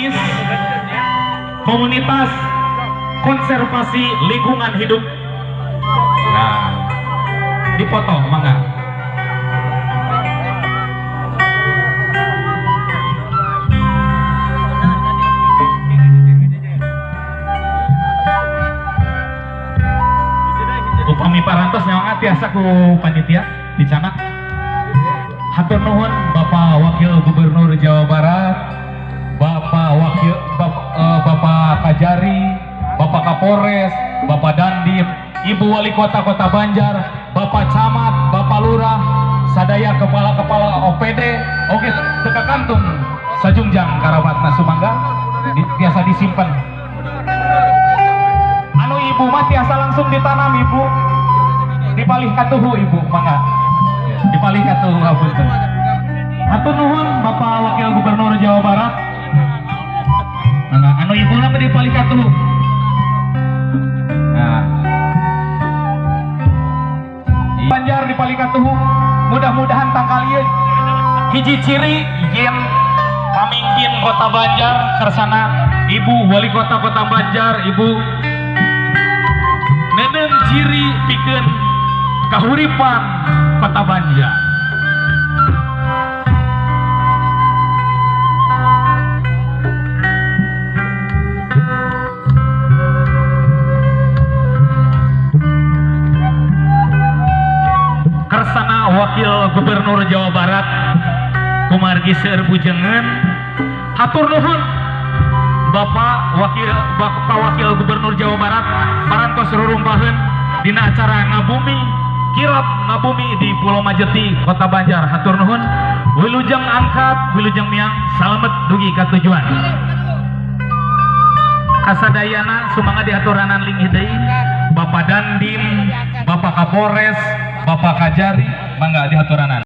Agamis Komunitas Konservasi Lingkungan Hidup. Nah, dipoto mangga. Upami parantos nyawa tiasa ku panitia dicanak. Hatur nuhun Bapak Wakil Gubernur Jawa Barat, Bapak Wakil Bapak Kajari, Bapak Kapolres, Bapak Dandim, Ibu Wali Kota Kota Banjar, Bapak Camat, Bapak Lurah, sadaya kepala-kepala OPD, oke teka kantung sajungjang karabatna sumangga tiasa disimpan. Anu ibu mah tiasa langsung ditanam ibu, dipalih katuhu ibu mangga. Dipalih katuhu hapunten. Hatur nuhun Bapak Wakil Gubernur Jawa Barat. Mangga anu ibu mah dipalih katuhu. Nah. Banjar dipalih katuhu, mudah-mudahan tangkal ieu hiji ciri yen pamimpin Kota Banjar kersana Ibu Wali Kota Kota Banjar Ibu Neneng ciri pikeun kahuripan Kota Banjar. Kersana Wakil Gubernur Jawa Barat kumargi seueur pujengan hatur nuhun Bapak Wakil Gubernur Jawa Barat parantos rurumpaheun dina acara ngabumi kirap ngabumi di Pulau Majeti Kota Banjar. Hatur nuhun, wilujeng angkat wilujeng miang salamet dugi ka tujuan. Kasadayana sumangga diaturanan linggih deui Bapak Dandim, Bapak Kapolres, Bapak Kajari, mangga diaturanan.